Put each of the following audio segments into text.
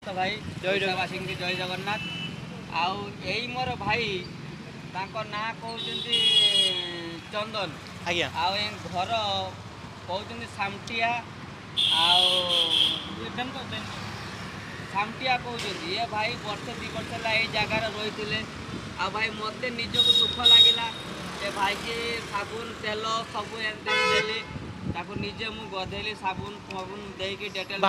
ତ ଭାଇ, ଜୟ ଓଡ଼ିଶାବାସୀଙ୍କୁ ଜୟ ଜଗନ୍ନାଥ। ଆଉ ଏଇ ମୋର ଭାଇ, ତାଙ୍କ ନାଁ କହୁଛନ୍ତି ଚନ୍ଦନ। ଆଉ ଏ ଘର କହୁଛନ୍ତି ସାମଟିଆ, ଆଉ ସାମଟିଆ କହୁଛନ୍ତି। ଏ ଭାଇ ବର୍ଷେ 2 ବର୍ଷ ହେଲା ଏଇ ଜାଗାରେ ରହିଥିଲେ। ଆଉ ଭାଇ, ମୋତେ ନିଜକୁ ଦୁଃଖ ଲାଗିଲା। ଏ ଭାଇକି ସାବୁନ, ତେଲ ସବୁ ଏମିତି ଦେଲି, ତାକୁ ନିଜେ ମୁଁ ଗଧେଇଲି ସାବୁନ ଫାବୁନ ଦେଇକି, ଡେଟଲ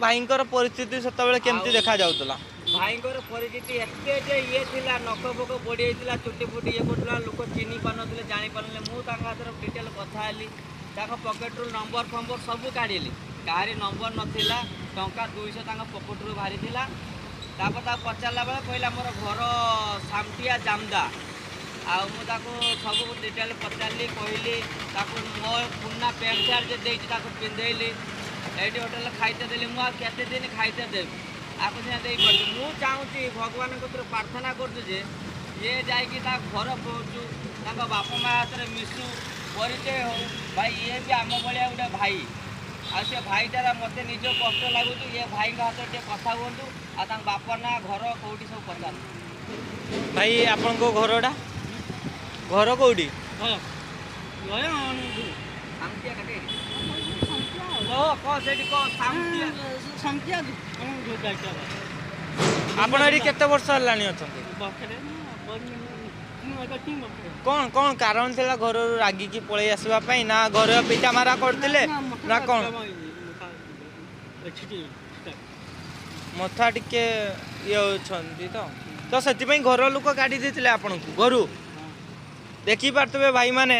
ଭାଇଙ୍କର ପରିସ୍ଥିତି ସେତେବେଳେ କେମିତି ଦେଖା ଯାଉଥିଲା? ଭାଇଙ୍କର ପରିସ୍ଥିତି ଏତେ ଯେ ଇଏ ଥିଲା, ନଖ ଫଖ ବଢ଼ିଯାଇଥିଲା, ଚୁଟି ଫୁଟି ଇଏ କରୁଥିଲା, ଲୋକ ଚିହ୍ନି ପାରୁନଥିଲେ, ଜାଣିପାରୁନଥିଲେ। ମୁଁ ତାଙ୍କ ହାତରେ ଡିଟେଲ କଥା ହେଲି, ତାଙ୍କ ପକେଟରୁ ନମ୍ବର ଫମ୍ବର ସବୁ କାଢ଼ିଲି। କାହାରି ନମ୍ବର ନଥିଲା। ଟଙ୍କା 200 ତାଙ୍କ ପକେଟରୁ ବାହାରିଥିଲା। ତାପରେ ତାକୁ ପଚାରିଲା ବେଳେ କହିଲା, ମୋର ଘର ସାମଟିଆ ଜାମଦା। ଆଉ ମୁଁ ତାକୁ ସବୁ ଡିଟେଲ ପଚାରିଲି, କହିଲି, ତାକୁ ମୋ ପୁରୁଣା ପ୍ୟାଣ୍ଟ ସାର୍ଟ ଯେ ଦେଇଛି ତାକୁ ପିନ୍ଧେଇଲି, ଏଇଠି ହୋଟେଲରେ ଖାଇତେ ଦେଲି। ମୁଁ ଆଉ କେତେ ଦିନ ଖାଇତେ ଦେବି? ଆକୁ ସିନା ଦେଇପାରୁଛି। ମୁଁ ଚାହୁଁଛି, ଭଗବାନଙ୍କ କତିରେ ପ୍ରାର୍ଥନା କରୁଛି ଯେ ଇଏ ଯାଇକି ତା ଘର ପହଞ୍ଚୁ, ତାଙ୍କ ବାପା ମା ହାତରେ ମିଶୁ, ପରିଚୟ ହଉ। ଭାଇ, ଇଏ ବି ଆମ ଭଳିଆ ଗୋଟେ ଭାଇ। ଆଉ ସେ ଭାଇଟାର ମୋତେ ନିଜ କଷ୍ଟ ଲାଗୁଛି। ଇଏ ଭାଇଙ୍କ ହାତରେ ଟିକେ କଥା ହୁଅନ୍ତୁ ଆଉ ତାଙ୍କ ବାପା ନାଁ, ଘର କେଉଁଠି ସବୁ ପଚାରନ୍ତୁ। ଭାଇ, ଆପଣଙ୍କ ଘରଟା, ଘର କୋଉଠି? ସାମଟିଆ କାଟେ କହ, ସେଇଠି କହ ସାମଟିଆ। ଆପଣ ଏଠି କେତେ ବର୍ଷ ହେଲାଣି ଅଛନ୍ତି? କ'ଣ କ'ଣ କାରଣ ଥିଲା ଘରରୁ ରାଗିକି ପଳେଇ ଆସିବା ପାଇଁ? ନା ଘରେ ପିଟା ମାରା କରୁଥିଲେ ନା କ'ଣ? ମଥା ଟିକେ ଇଏ ଅଛନ୍ତି ତ ସେଥିପାଇଁ ଘର ଲୋକ କାଢ଼ି ଦେଇଥିଲେ ଆପଣଙ୍କୁ ଘରୁ। ଦେଖିପାରୁଥିବେ ଭାଇମାନେ।